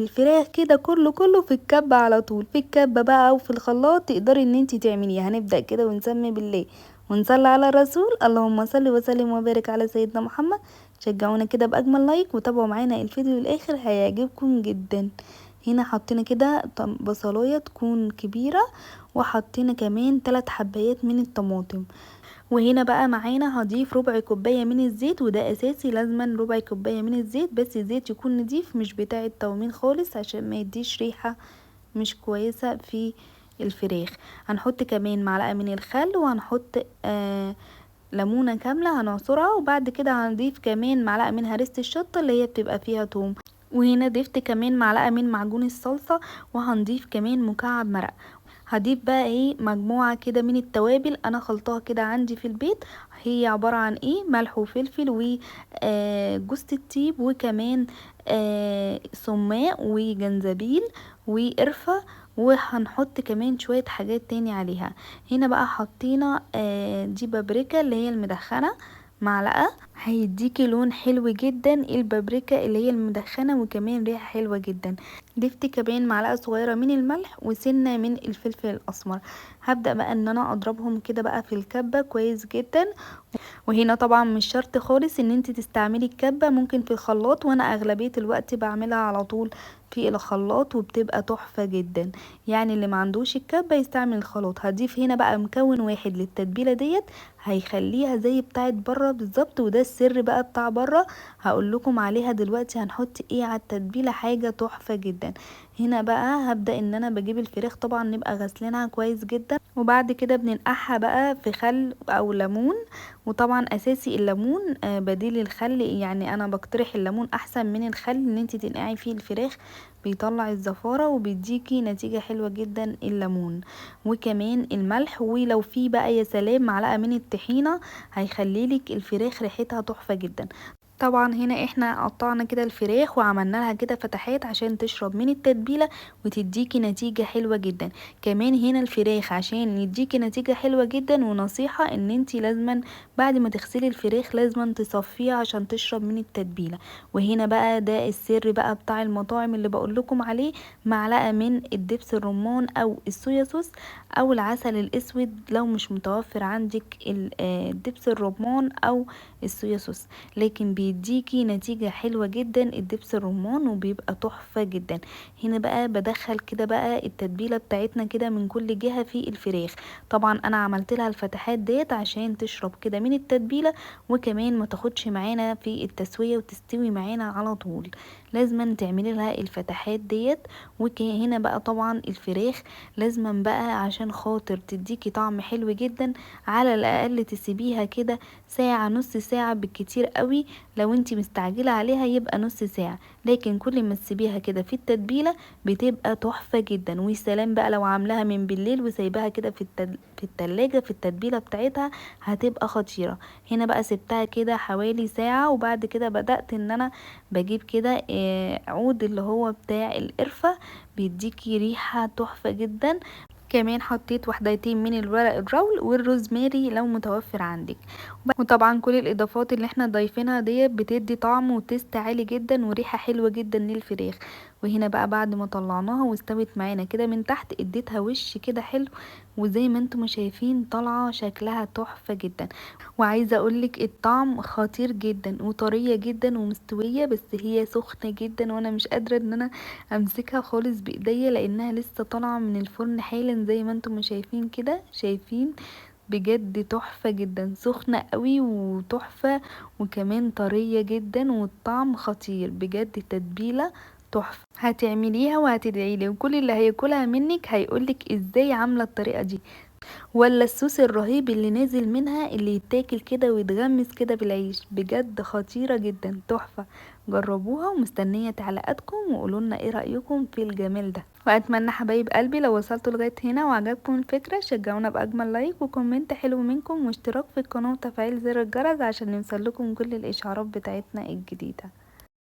الفراخ كده كله كله في الكبة على طول، في الكبة بقى او في الخلاط تقدري ان انتي تعمليها. هنبدأ كده ونسمي بالله ونصلي على الرسول، اللهم صل وسلم وبارك على سيدنا محمد. شجعونا كده باجمل لايك وتابعوا معانا الفيديو للاخر هيعجبكم جدا. هنا حطينا كده بصلايه تكون كبيره، وحطينا كمان 3 حبايات من الطماطم. وهنا بقى معانا هضيف ربع كوبايه من الزيت، وده اساسي لازما ربع كوبايه من الزيت، بس الزيت يكون نضيف مش بتاع التومين خالص عشان ما يديش ريحه مش كويسه في الفراخ. هنحط كمان معلقه من الخل، وهنحط ليمونه كامله هنعصرها، وبعد كده هنضيف كمان معلقه من هريسه الشطه اللي هي بتبقى فيها توم. وهنا ضفت كمان معلقه من معجون الصلصه، وهنضيف كمان مكعب مرق. هضيف بقى مجموعه كده من التوابل انا خلطاها كده عندي في البيت، هي عباره عن ملح وفلفل و جوز الطيب، وكمان سماق وجنزبيل وقرفه، وهنحط كمان شويه حاجات تاني عليها. هنا بقى حطينا دي بابريكا اللي هي المدخنه معلقه، هيديكي لون حلو جدا البابريكا اللي هي المدخنه، وكمان ريحه حلوه جدا. ضفت كمان معلقه صغيره من الملح وسنه من الفلفل الاسمر. هبدا بقى ان انا اضربهم كده بقى في الكبه كويس جدا. وهنا طبعا مش شرط خالص ان انت تستعملي الكبه، ممكن في الخلاط، وانا اغلبيه الوقت بعملها على طول في الخلاط وبتبقى تحفه جدا. يعني اللي ما عندوش الكبه يستعمل الخلاط. هضيف هنا بقى مكون واحد للتتبيله ديت هيخليها زي بتاعه بره بالظبط، وده السر بقى بتاع بره هقول لكم عليها دلوقتي. هنحط ايه على التتبيله؟ حاجه تحفه جدا. هنا بقى هبدا ان انا بجيب الفراخ، طبعا نبقى غسلينها كويس جدا، وبعد كده بننقعها بقى في خل او ليمون. وطبعا اساسي الليمون بديل الخل، يعني انا بقترح الليمون احسن من الخل ان انت تنقعي فيه الفراخ، بيطلع الزفاره وبيديكي نتيجه حلوه جدا الليمون. وكمان الملح، ولو في بقى يا سلام معلقه من الطحينه هيخليلك الفراخ ريحتها تحفه جدا. طبعا هنا احنا قطعنا كده الفراخ وعملنا لها كده فتحات عشان تشرب من التتبيله وتديكي نتيجه حلوه جدا. كمان هنا الفراخ عشان يديكي نتيجه حلوه جدا، ونصيحه ان انتي لازما بعد ما تغسلي الفراخ لازما تصفيها عشان تشرب من التتبيله. وهنا بقى ده السر بقى بتاع المطاعم اللي بقول لكم عليه، معلقه من الدبس الرمان او الصويا صوص او العسل الاسود لو مش متوفر عندك الدبس الرمان او الصويا صوص، لكن بيديكي نتيجة حلوة جدا الدبس الرمان وبيبقى تحفة جدا. هنا بقى بدخل كده بقى التتبيلة بتاعتنا كده من كل جهة في الفراخ. طبعا انا عملت لها الفتحات ديت عشان تشرب كده من التتبيلة، وكمان ما تاخدش معانا في التسوية وتستوي معانا على طول. لازم تعملي لها الفتحات ديت. وهنا بقى طبعا الفراخ لازم بقى عشان خاطر تديكي طعم حلو جدا على الاقل تسيبيها كده ساعة نص ساعة بالكتير قوي، لو انتي مستعجلة عليها يبقى نص ساعة، لكن كل ما تسيبيها كده في التتبيلة بتبقى تحفة جدا. وسلام بقى لو عاملاها من بالليل وسايباها كده في التلاجة في التتبيلة بتاعتها هتبقى خطيرة. هنا بقى سبتها كده حوالي ساعة، وبعد كده بدأت ان انا بجيب كده عود اللي هو بتاع القرفة، بيديكي ريحة تحفة جدا. كمان حطيت وحدتين من الورق الرول والروزماري لو متوفر عندك. وطبعا كل الاضافات اللي احنا ضايفينها ديت بتدي طعم وتيست عالي جدا وريحه حلوه جدا للفراخ. وهنا بقى بعد ما طلعناها واستوت معانا كده من تحت اديتها وش كده حلو، وزي ما انتم شايفين طالعه شكلها تحفه جدا. وعايزه اقولك الطعم خطير جدا وطريه جدا ومستويه، بس هي سخنه جدا وانا مش قادره ان انا امسكها خالص بايديا لانها لسه طالعه من الفرن حالا زي ما انتم شايفين كده. شايفين بجد تحفه جدا، سخنه قوي وتحفه، وكمان طريه جدا والطعم خطير بجد. التتبيله تحفه، هتعمليها وهتدعيلي، وكل اللي هياكلها منك هيقولك ازاي عامله الطريقه دي، ولا الصوص الرهيب اللي نازل منها اللي يتاكل كده ويتغمس كده بالعيش. بجد خطيره جدا تحفه، جربوها ومستنيه تعليقاتكم وقولوا لنا ايه رايكم في الجمال ده. واتمنى حبايب قلبي لو وصلتوا لغايه هنا وعجبكم الفكره شجعونا باجمل like و comment حلو منكم واشتراك في القناه وتفعيل زر الجرس عشان يوصل لكم كل الاشعارات بتاعتنا الجديده.